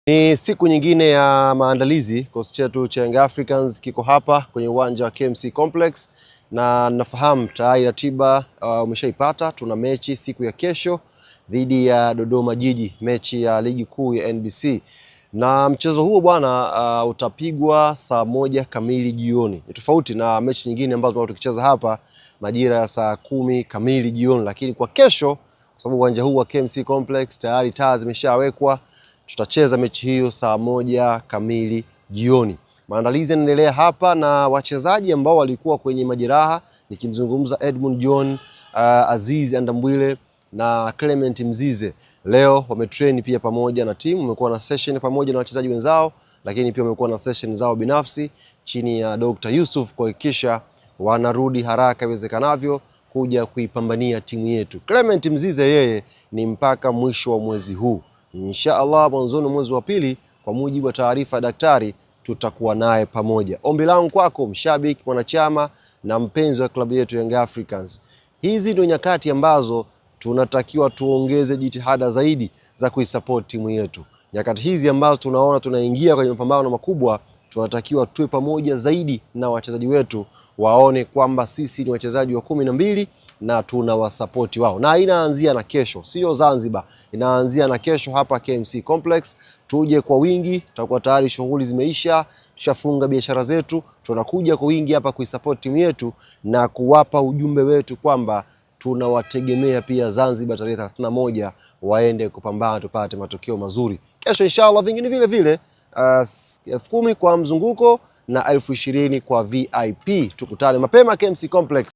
Ni siku nyingine ya maandalizi. Kikosi chetu cha Young Africans kiko hapa kwenye uwanja wa KMC Complex na nafahamu tayari ratiba umeshaipata. Tuna mechi siku ya kesho dhidi ya Dodoma Jiji, mechi ya ligi kuu ya NBC na mchezo huo bwana, utapigwa saa 1 kamili jioni. Ni tofauti na mechi nyingine ambazo tumekuwa tukicheza hapa majira ya saa 10 kamili jioni, lakini kwa kesho, kwa sababu uwanja huu wa KMC Complex tayari taa zimeshawekwa, tutacheza mechi hiyo saa 1 kamili jioni. Maandalizi yanaendelea hapa na wachezaji ambao walikuwa kwenye majeraha, nikimzungumza Edmund John, Aziz Andambwile na Clement Mzize, leo wametrain pia pamoja na timu, wamekuwa na session pamoja na wachezaji wenzao, lakini pia wamekuwa na session zao binafsi chini ya Dr. Yusuf kuhakikisha wanarudi haraka iwezekanavyo kuja kuipambania timu yetu. Clement Mzize yeye ni mpaka mwisho wa mwezi huu. Insha Allah mwanzoni mwezi wa pili, kwa mujibu wa taarifa ya daktari, tutakuwa naye pamoja. Ombi langu kwako mshabiki, mwanachama na mpenzi wa klabu yetu Young Africans, hizi ndio nyakati ambazo tunatakiwa tuongeze jitihada zaidi za kuisupport timu yetu. Nyakati hizi ambazo tunaona tunaingia kwenye mapambano makubwa, tunatakiwa tuwe pamoja zaidi na wachezaji wetu, waone kwamba sisi ni wachezaji wa 12 na tunawasapoti wao, na inaanzia na kesho, sio Zanzibar, inaanzia na kesho hapa KMC Complex. Tuje kwa wingi, tutakuwa tayari shughuli zimeisha, tushafunga biashara zetu, tunakuja kwa wingi hapa kuisupport timu yetu na kuwapa ujumbe wetu kwamba tunawategemea pia Zanzibar tarehe 31 waende kupambana tupate matokeo mazuri kesho inshallah. Vingine vile vile 10,000 kwa mzunguko na 20,000 kwa VIP. Tukutane mapema KMC Complex.